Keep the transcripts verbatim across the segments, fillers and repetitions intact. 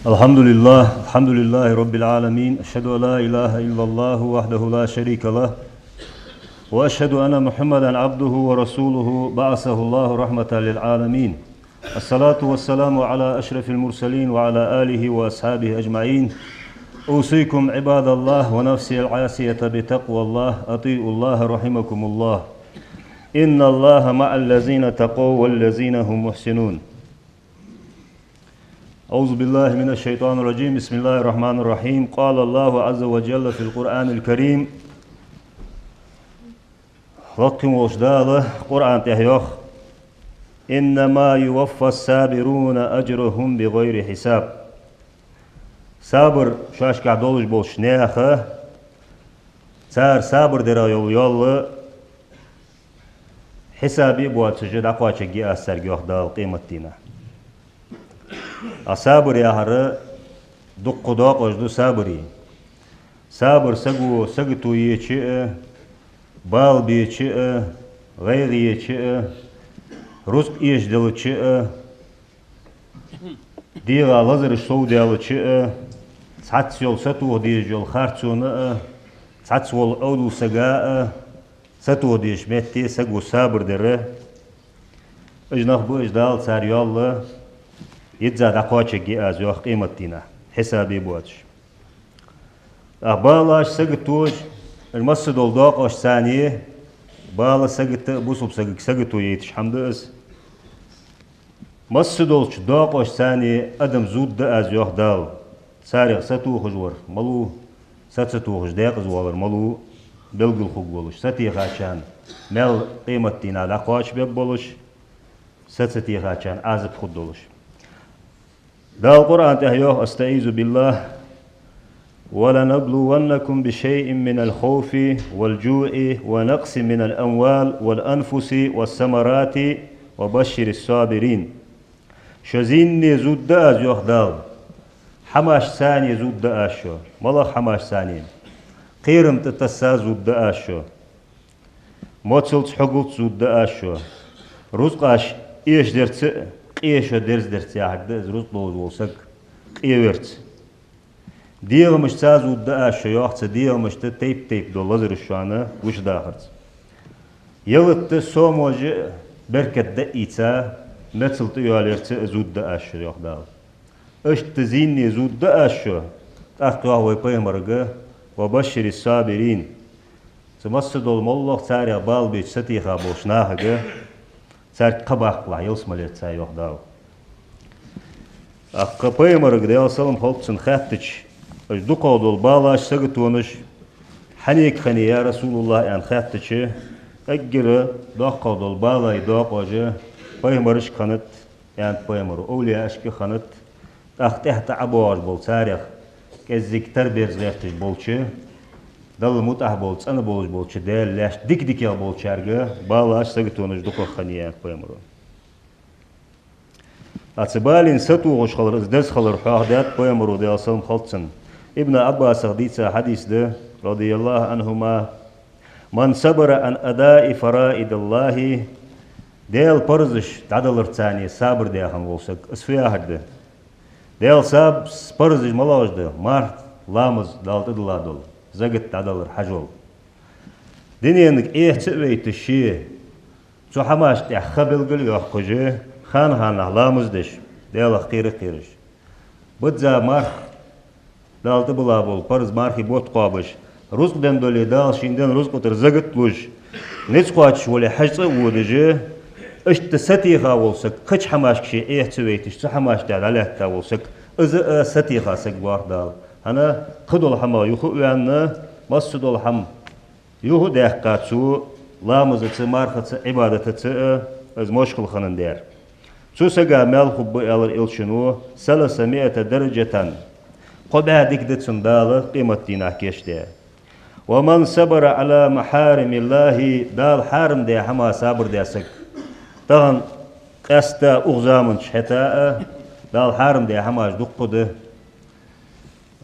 الحمد لله، الحمد لله رب العالمين. أشهد أن لا إله إلا الله وحده لا شريك له، وأشهد أن محمدا عبده ورسوله بعثه الله رحمة للعالمين. الصلاة والسلام على أشرف المرسلين وعلى آله وأصحابه أجمعين. أوصيكم عباد الله ونفسي العاصية بتقوى الله. أطيعوا الله رحمكم الله. إن الله مع الذين اتقوا والذين هم محسنون. أعوذ بالله من الشيطان الرجيم. بسم الله الرحمن الرحيم. قال الله عز وجل في القرآن الكريم. Лакхе волча Дала Къуръан тӀа йоах: إنما يوفى الصابرون أجرهم بغير حساب. Сабар шоашкахь долаш болча наьха, цар сабар дара йола йоал хьисабе боацаш дӀакхоачаргья аз цаьрга, йоах Дала, къематдийнахь. А сабар яхар дуккха доакъош да сабаре. Сабар саго сагото еча а, бала беча а, гӀайгӀа еча а, рузкъа эшаделча а, дегӀа лазараш совдаьлча а, цхьацца йола сатоха дезаш йола харцо а, цхьацца вола Ӏовдал сага а сатоха дезача метте саго сабар дар. Уж нах ба уж, Дала цар йоал йизза дӀакхоачаргья аз, йоах, къематдийнахь, хьисабе боацаш. ТӀаккха балаш, саготош, уж массадола доакъош царна, бала, сагота а бусалба сагага сагото яйташ хӀама да из. Массадолча доакъош царна адам зувргда аз, йоах Дала. Царех сатохаш вар малув, са ца тохаш декъаза воалар малув белгала хургволаш, сатехачарна маьл къематдийнахь дӀакхоачабергболаш, са ца техачарна Ӏазап хургдолаш. Дала Къуръан тӀа йоах: أستعيذ بالله. ولنبلونكم بشيء من الخوف والجوع ونقص من الأموال والأنفس والثمرات وبشر الصابرين. Шо зийнне зувргда аз, йоах Дала. ХӀамаш царна зувргда аз шо. МалагӀа хӀамаш царна? Кхерам тӀа тасса зувргда аз шо. Моцалца, хьогалца зувргда аз шо. Рузкъаш эшадерца а, къе шо дерзадерца, яхар да из, рузкъа долаш вола саг къе верца. ДегӀамашца зувргда аз шо, йоах, цу дегӀамашта тайп-тайпара дола лазараш шоана гучадахарца. Ялат а, сомож а беркат а ийца, мецал тӀайоалаярца а зувргда аз шо, йоах Дала. Иштта зийнне зувргда аз шо, тӀаккха йоах вай пайхамарга: وبشر الصابرين. Цу массадола моллагӀа царех бала беча сатеха болча нахага, цаьрга кхаъ баккхалахь ялсмалеца, йоах Дала. ТӀаккха пайхамарга, Даьла салам хилда цунна, хаьттача, уж дукхагӀа дола балаш, саготонаш хьанга хиннай, я РасулуллахӀ, аьнна хаьттача, эггара доккхагӀа дола балай доакъош пайхамарашка хиннад, аьннад пайхамаро, овлияашка хиннад, тӀаккха тӀехьа тӀа ӀобоагӀаш бола царех кӀеззига тара-берза гӀерташ болча, Далла мутӀахьа болча, цӀена болаш болча Даьла лаьшта дика-дикагӀа болчаьрга балаш, саготонаш дукхагӀа хиннай, аьннад пайхамаро. ТӀаккха цу балийна сатохаш хилар, из деза хилар хьоахадаьд пайхамаро, Даьла салам хилда цунна. Ибн Ӏаббасах дийца хьадис да, رضي الله عنهما: من صبر عن أداء فرائض الله. Даьла парзаш дӀадаларца сабар даь хинна вола саг, из фу яхар да? Даьла саб-, парзаш малагӀаш да? Марха, ламаз, Далла тӀадилла дола, закат дӀадалар, хьаж вала. Дуненга эхь ца а вайташ ше, цу хӀамашта тӀехьа ха белгалйоаккхаш, хана-ханахь ламаз деш, Даьлах кхера а кхераш. Бизза марха, Далла тӀабилла бола парз мархий бутт кхоабаш, рузкъа денна дале, Дала шийна денна рузкъа тӀара закат луш, низ кхоачаш вале, хьаж цӀа а водаш, иштта сатеха вола саг, кхыча хӀамашка ше эхь ца вайташ, цу хӀамашта тӀехьа дӀалаьтта вола саг, из а сатеха саг ва, йоах Дала. ХӀана, кхыдола хӀама юха а ваьнна, массадола хӀама юха а даьккха цо, ламазаца, мархаца, Ӏибадатаца а, из мошкал хинна дар. Цу сага маьл хургба, аьлар Элчано, ثلاثمائة درجة. Кхо бӀаь дика да цунна Дала къематдийнахь кийчдаь. ومن صبر على محارم الله, Дала хьарам даь хӀамах сабар даь саг. Тахан къаьстта укх заман чу хӀета а, Дала хьарам даь хӀамаш дуккха да.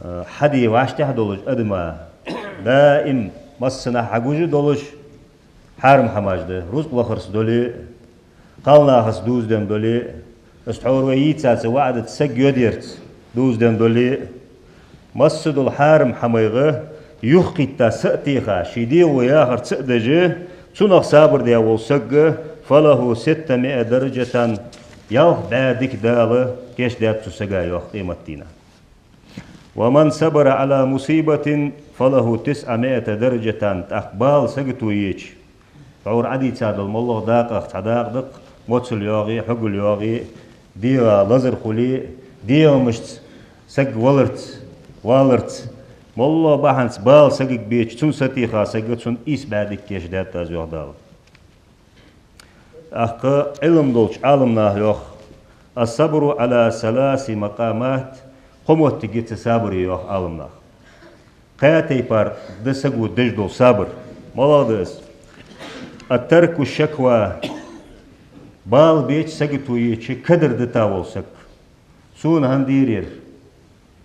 Э, хьаде вӀаштӀехьа долаш адама даим массанахьа хьагуш а долаш хьарам хӀамаш да. Рузкъа лахарца дале а, кхалнахаца дузаденна дале а, из тхьовра вай йийцача ваӀдаца саг йоадаярца, дувзаденна дале а, массадола хьарам хӀамайх юхакхийтта са а теха, ший дегӀо яхар ца а деш, цунах сабар даь вола саг, فله ستمائة درجة, ялх бӀаь дика Дала кийчдаьд цу сага, йоах, къематдийнахьа. ومن صبر على مصيبة فله تسعمائة درجة, тӀаккха бала, сагото еча, тхьовра Ӏадийца дола моллагӀа дакъах цхьа дакъа да-кх, моцал йоагӀе, хьогал йоагӀе, дегӀа лазар хуле, дегӀамашца саг валарца, валарца, моллагӀа бахьанца бала сагага беча, цунна сатеха сага, цунна ийс бӀаь дика кийчдаьд аз, йоах Дала. ТӀаккха Ӏилма долча Ӏаламнаха йоах: الصبر على ثلاث مقامات, кхо моттиг я цу сабара, йоах Ӏаламнаха. Кхаь тайпара да саго деш дола сабар. МалагӀа да из? ترك الشكوى, бала беча, сагото еча кадар дита вола саг. Сона хӀана дийр ер,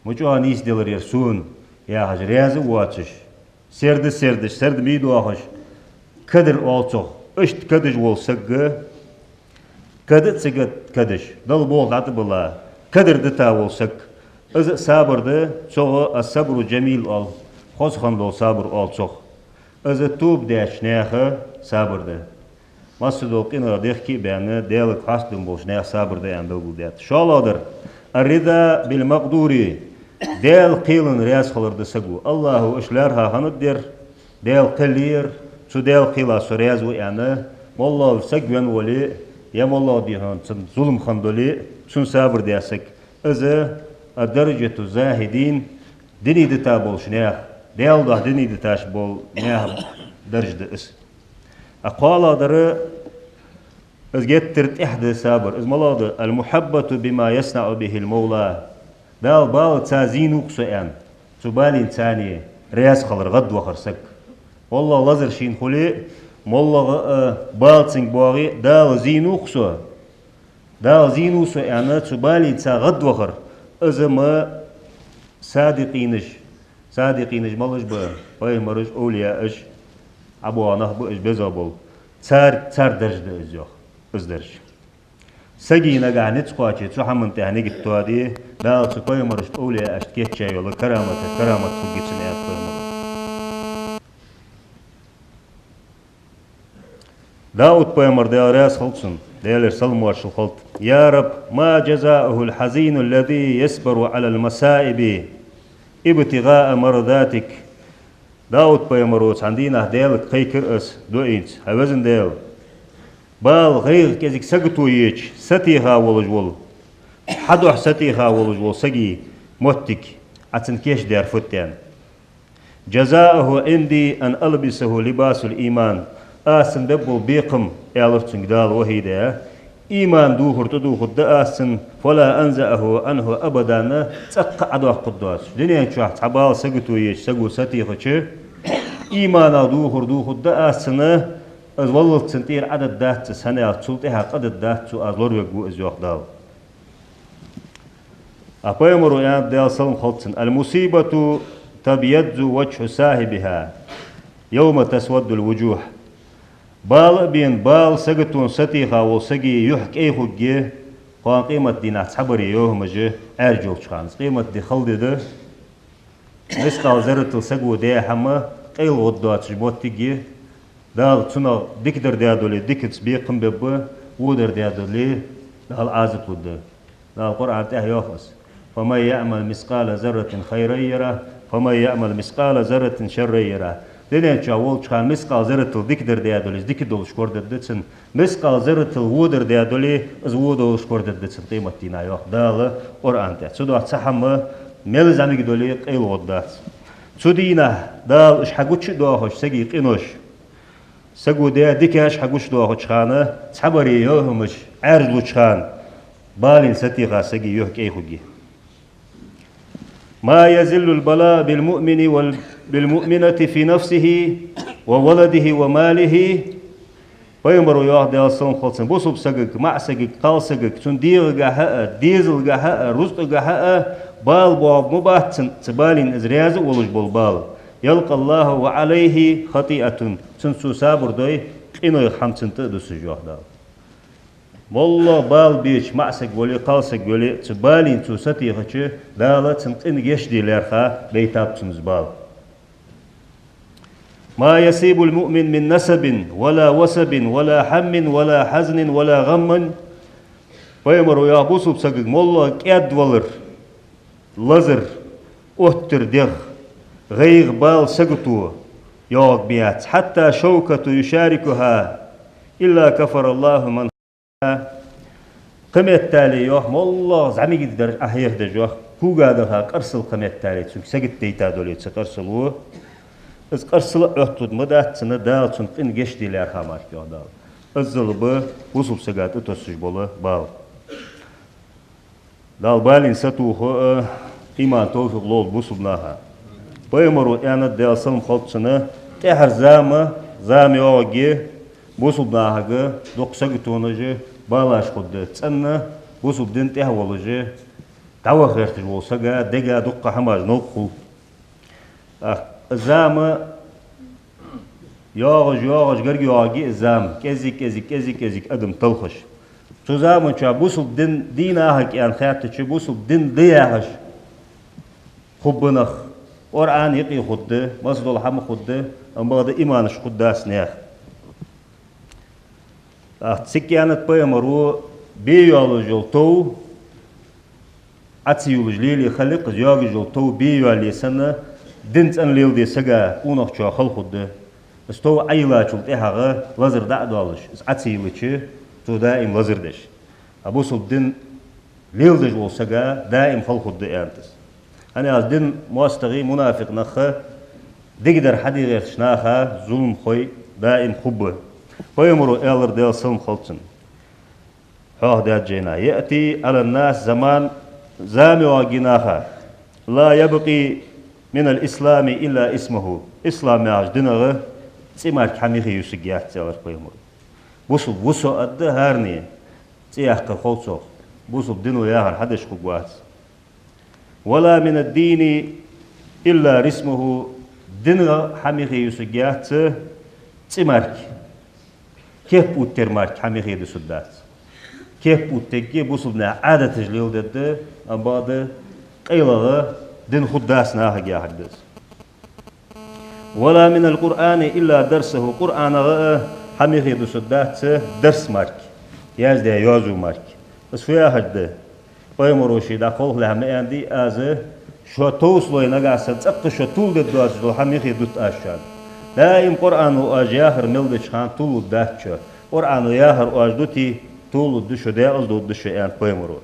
ма чӀоагӀа нийсделар ер сона, яхаш, раьза а воацаш, серда сердаш, серда мий доахаш, кадар оал цох. Иштта кадаш вола саг, кад а ца кад-, кадаш, Далла болх дӀатӀабилла, кадар дита вола саг, из а сабар да, цох الصبر الجميل оал, хоза хинна дола сабар оал цох. Из тоба деча наьха сабар да. Массадола къинах дехке а баьнна, Даьлага хьастаденна болча наьха сабар да аьнна белгалдаьд. ШоллагӀдар: الرضا بالمقدور, Даьла кхелана раьза хилар да саго. АллахӀа иштта лаьрхӀа хиннад ер, Даьла кхел я ер, цу Даьла кхела со раьза ва аьнна, моллагӀа саг венна вале а, е моллагӀа дийхьа цунна зулам хинна дале а, цунна сабар даь саг. Из درجة الزاهدين, дин дита болча наьха, Даьла духьа дин диташ бола наьха дарж да из. А кхоалагӀдар, из геттара тӀех да сабар, из малагӀа да: المحبة بما يصنع به المولى. Дала балаца зийнав-кх со аьнна, цу балийна царна раьза хилар, гӀадвахар саг. МоллагӀа лазар шийна хуле а, моллагӀа а, а, бала цунга боагӀе а, Дала зийнав-кх со, Дала зийнав со аьнна, цу балийца гӀадвахар, из ма садикъинаш, садикъинаш малаш ба, пайхамараш, овлияаш, ӀабоагӀа нах ба уж беза бола. Цар, цар дарж да из, йоах, из дарж. Сага нагахь низ кхоаче, цу хӀаман тӀехь нигат тоаде, Дала цу пайхамарашта, овлияашта кийчъяь йола карамат, карамат хургья цунна, аьннад пайхамара. Дауд-пайхамар, Даьла раьза хилва цунна, Даьлера салам-моаршал хилда: يا رب، ما جزاء الحزين الذي يصبر على المصائب ابتغاء مرضاتك. Дауд-пайхамаро цхьан дийнахьа Даьлага кхайкар из дуӀанца: хӀай Везан Даьла, бала, гӀайгӀа, кӀезига, сагото еча сатеха волаш вола, хьа духьа сатеха волаш вола сага моттиг, Ӏа цунна кийчдаьр фуд аьнна. جزاؤه عندي أن ألبسه لباس الإيمان. Аз цунна бергбола бекхам, аьлар цунга Дала вахьий даь, иман духар тӀадувхаргда аз цунна, فلا أنزعه عنه أبدا, цӀаккха а Ӏодоаккхаргдоацаш. Дунен чухь цхьа бала, сагото еча саго сатехача, иманах духар дувхаргда аз цунна, из валлалца цунна тӀера Ӏодергдац из, хӀана аьлча цул тӀехьагӀа къа дергдац цо, аз лоравергва из, йоах Дала. А пайхамаро аьннад, Даьла салам хилда цунна: المصيبة تبيض وجه صاحبها يوم تسود الوجوه. Бала а бена, бала, саготонна сатеха вола сага юхь кӀай хургья кхоана къематдийнахьа цхьабарий йовхьамаш Ӏаьржа йолча хана. Къематди хала ди да. Мискъал зарратал саго даь хӀама къайла гӀоргдоацаш моттиг я. Дала цунах дикадар даь дале, дикаца бекхам бергба, водар даь дале, Дала Ӏазап лургда. Дала Къуръан тӀа йоах из: فمن يعمل مثقال ذرة خيرا يره، ومن يعمل مثقال ذرة شرا يره. Дунен чу волча хана мискъал зарратал дикадар даь дале, из дика долаш корадергда цунна. Мискъал зарратал водар даь дале, из во долаш корадергда цунна къематдийнахьа, йоах Дала Къуръан тӀа. Цудухьа цхьа хӀама мел зӀамига дале а къайла гӀоргдац. Цу дийнахьа Дала уж хьагучадоахаш сага къинош, саго даь дикаш хьагучадоахача хана, цхьабарий йовхьамаш Ӏаьржлуча хана, балийна сатеха сага юхь кӀай хургья. ما يزال البلاء بالمؤمن وال-، بالمؤمنة في نفسه وولده وماله. Пайхамаро йоах, Даьла салам хилда цунна, бусалба сагага, маӀа сагага, кхалсагага, цун дегӀагахьа а, дезалгахьа а, рузкъагахьа а бала боагӀарг ма бац цунна, цу балийна из раьза а волаш бола бала. يلقى الله وعليه خطيئة. Цунна цо сабар дой, къинойх хӀама цунна тӀа а дусаш, йоах Дала. МоллагӀа бала беча маӀа саг вале, кхалсаг вале, цу балийна цо сатехача, Дала цун къина гешт де лаьрхӀа байтаб цунна из бала. ما يصيب المؤمن من نصب ولا وصب ولا هم ولا حزن ولا غم. Пайхамаро йоах, бусалба сагага моллагӀа кӀаьдвалар, лазар, оттар дегӀ, гӀайгӀа, бала сагото йоагӀаргбац. حتى الشوكة يشاكها إلا كفر الله من خالفها. Кхыметтел йоах, моллагӀа зӀамига дарж ахьехадеш йоах, кога даха къарсал кхыметтел цунга сагот дайта дале, цу къарсало, из къарсал Ӏоттаргдац цунна, Дала цунна къина гешт де лаьрхӀа мара, йоах Дала. Иззал ба бусалба сага тӀатоссаш бола бала. Дала балийна сатоха а, иман, товфикъ лолда бусалба наха. Пайхамаро аьннад, Даьла салам хилда цунна, тӀехьара зама, зама йоагӀаргья, бусалба нахага дукха саготонаш а, балаш хургда. ЦӀена бусалба дина тӀехьа волаш а, дӀаваха гӀерташ вола сага дега дукха хӀамаш новкъа хул. ТӀаккха зама йоагӀаш, йоагӀаш, гарга йоагӀаргья из зама, кӀеззиг, кӀеззиг, кӀеззиг, кӀеззиг адам талхаш. Цу заман чу бусалба дин дийна ахьа кӀен хаьттача, бусалба дин да яхаш хургба нах, Къуръан юкъе хургда, массадола хӀама хургда, амма бакъда иманаш хургдац наьха. ТӀаккха цига аьннад пайхамаро, бе йоаллаш йола тов Ӏа ца юллаш лелае хилалехь, из йоагаш йола тов бе йоалае санна, дин цӀена леладе сага къонахчоа хала хургда. Из тов Ӏайиллачул тӀехьагӀа лазар дӀа а доаллаш, из Ӏа ца йиллача, цо даим лазар деш. А бусалба дин леладеш вола сага даим хала хургда, аьннад из. ХӀана аьлча дина моастагӀий, мунафикъ нах, дикадар хьаде гӀертача наха зуламхой даим хургба. Пайхамаро аьлар, Даьла салам хилда цунна, хьоахадаьд жайна: يأتي على الناس زمان, зама йоагӀаргья наха, لا يبقى من الإسلام إلا اسمه. Ислам яхача динах цӀи мара хӀама юхе юсаргьяц, аьлар пайхамаро. Бусалба ва со аргда хӀаране, цӀи яккхар ховцох, бусалба дино яхар хьадеш хургвац. ولا من الدين إلا رسمه, динах хӀама юхе юсаргьяц цӀи мара, кеп оттар мара хӀама юхе дусаргдац. Кеп оттаргья, бусалба наьха Ӏадаташ леладергда, амма бакъда къайлагӀа дин хургдац нахага яхар да из. ولا من القرآن إلا درسه, Къуръанах а хӀама юхе дусаргдац дарс мара, яздаь йоазув мара. Из фу яхар да? Пайхамаро ше дӀакхалхалехь ма аьннадий: аз шо товсалой, нагахьа санна цӀаккха шо тувладергдоацаш дола хӀама юхе дут аз шоана. Даим Къуръано оаш яхар мел деча хана тувлалургдац шо. Къуръано яхар оаш дутий, тувлалургда шо, декъаза долаш да шо, аьннад пайхамаро.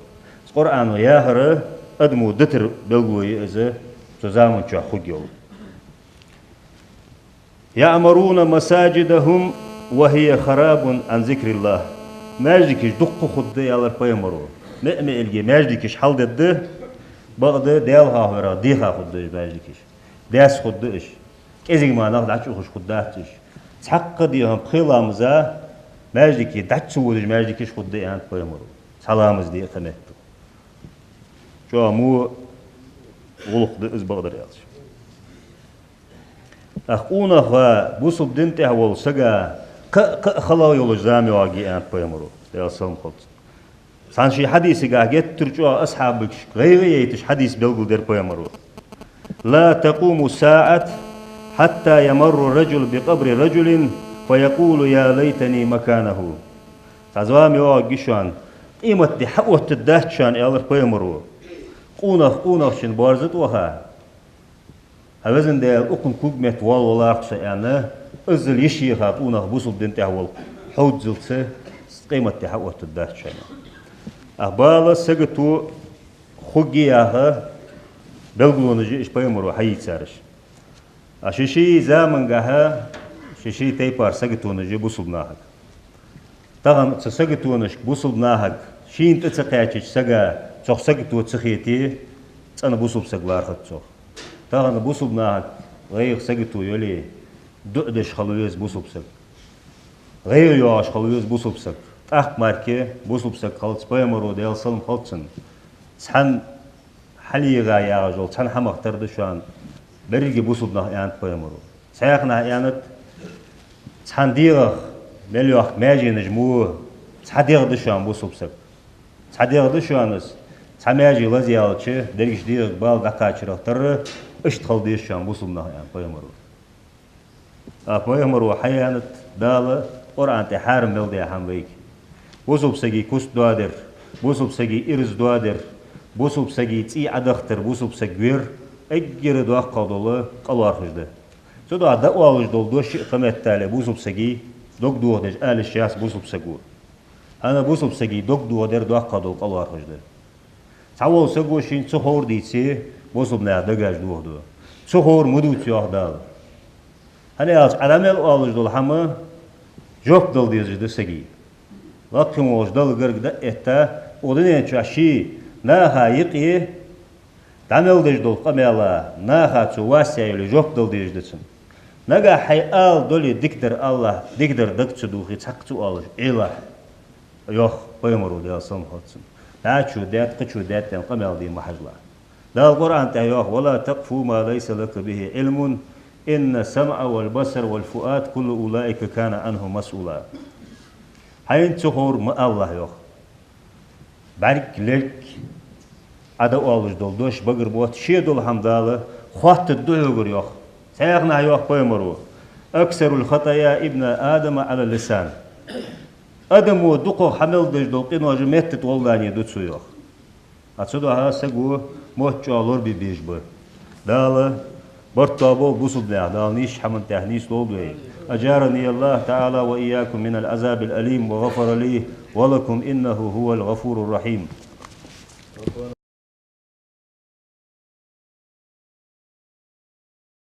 Къуръано яхар адамо дитара белгало я из, цу заман чу хургйола. يعمرون مساجدهم وهي خراب عن ذكر الله. Маьждигаш дукха хургда, аьлар пайхамаро. Меа-меаргахьа маьждигаш хьалдергда, бакъда Даьла хьоахаварах деха хургда уж маьждигаш. Даьсса хургда уж. КӀезига мара нах дӀачуухаш хургдац уж. Цхьаккха дийнахьа пхи ламаза маьждиге дӀа ца водаш маьждигаш хургда, аьннад пайхамаро. Цхьа ламаз де а кхы меттел. ЧӀоагӀа во гӀулакх да из, бакъдар аьлча. ТӀаккха къонах ва, бусалба дина тӀа вола саг, кхы а, кхы а хала йолаш зама йоагӀаргья, аьннад пайхамаро, Даьла салам хилда цунна. Цхьан ший хьадисагахь геттара чӀоагӀа асхьабашка гӀайгӀа яйташ хьадис белгалдир пайхамаро: لا تقوم الساعة حتى يمر الرجل بقبر الرجل فيقول يا ليتني مكانه. Цхьа зама йоагӀаргья шоана, къематди хьаоттаргдац шоана, аьлар пайхамаро, къонах къонахчун боарза тӀа ваха, хьа везан Даьла, укхун когаметта воалаваларах со, аьнна, иззал йиш йийха къонах бусалба дина тӀа вола хьовззалца къематди хьаоттаргдац шоана. А бала, сагото хургья яха белгалонаш я уж пайхамаро хьайийцараш. А ший-ший замангахьа ший-ший тайпара саготонаш я бусалба нахага. Тахан цу саготонашка бусалба нахага шийна тӀа ца кхаьчача сага цох сагото ца хете, цӀена бусалба саг лархӀац цох. Тахан бусалба нахага гӀайгӀа, сагото йоле, дуӀа деш хила веза бусалба саг. ГӀайгӀа йоагӀаш хила веза бусалба саг. ТӀаккха мара бусалба саг хилац. Пайхамаро, Даьла салам хилда цунна, цхьан хьалъегӀа ягӀаш йола цхьан хӀамах тара да шоана беррига бусалба нах, аьннад пайхамаро. Цхьаькханахьа аьннад: цхьан дегӀах мел йохка маьженаш мо Цхьа дегӀ да шоана бусалба саг. Цхьа дегӀ да шоана из. Цхьа маьже лазаяьлча, деррига дегӀага бала дӀакхачарах тарра, иштта хила деза шоана бусалба нах, аьннад пайхамаро. А пайхамаро хьаяьннай Дала Къуръан тӀа хьарам мел даь хӀама вайга. Бусалба сага куст доадар, бусалба сага ираз доадар, бусалба сага цӀий Ӏодахийтар, бусалба саг вер, эггара доккхагӀа дола къа лоархӀаш да. Цудухьа дӀаоалаш дола дош а кхаметтале бусалба сага дог дохадеш ала йиш яц бусалба саго. ХӀана бусалба сага дог дохадар доккхагӀа дола къа лоархӀаш да. Цхьавола саго шийна ца ховр дийце, бусалба наьха дегаш дохаду. Ца ховр ма дувца, йоах Дала. ХӀана аьлча Ӏа дӀа мел оалаш дола хӀама жоп дала дезаш да сага. Лакхе волча Далла гарга дӀа а этта, укх дунен чу ший наха юкъе дӀа мел деш дола къамаьл, наха цо вас яь яле жоп дала дезаш да цунна. Нагахь хьай ала дале дикадар Аллахӏа, дикадар дага ца дохе цхьаккха ца оалаш, Ӏелахь. Йоах пайхамаро, Даьла салам хилда цунна. ДӀачо даьд, кхычо даьд аьнна къамаьл де ма хьажалахь. Дала Къуръан тӀа йоах: «ولا تقف ما ليس لك به علم إن السمع والبصر والفؤاد كل أولئك كان عنه مسؤولا». Хьайна ца ховр ма алалахь, йоах. БӀарг, лерг, Ӏа дӀаоалаш дола дош, багара мотт, ше дола хӀама Дала хоаттаргда хьогара, йоах. Цхьаькханахьа йоах пайхамаро: «أكثر خطايا ابن آدم على اللسان». Адамо дукхагӀа хьа мел деш дола къинош метта тӀа гӀолла дани ду цо, йоах. А цудухьа саго мотт чӀоагӀа лорабе безаш ба. Дала барт тоаболба бусалба наьха, Дала нийсача хӀаман тӀа нийслолда вай. أجارني الله تعالى وإياكم من العذاب الأليم وغفر لي ولكم إنه هو الغفور الرحيم.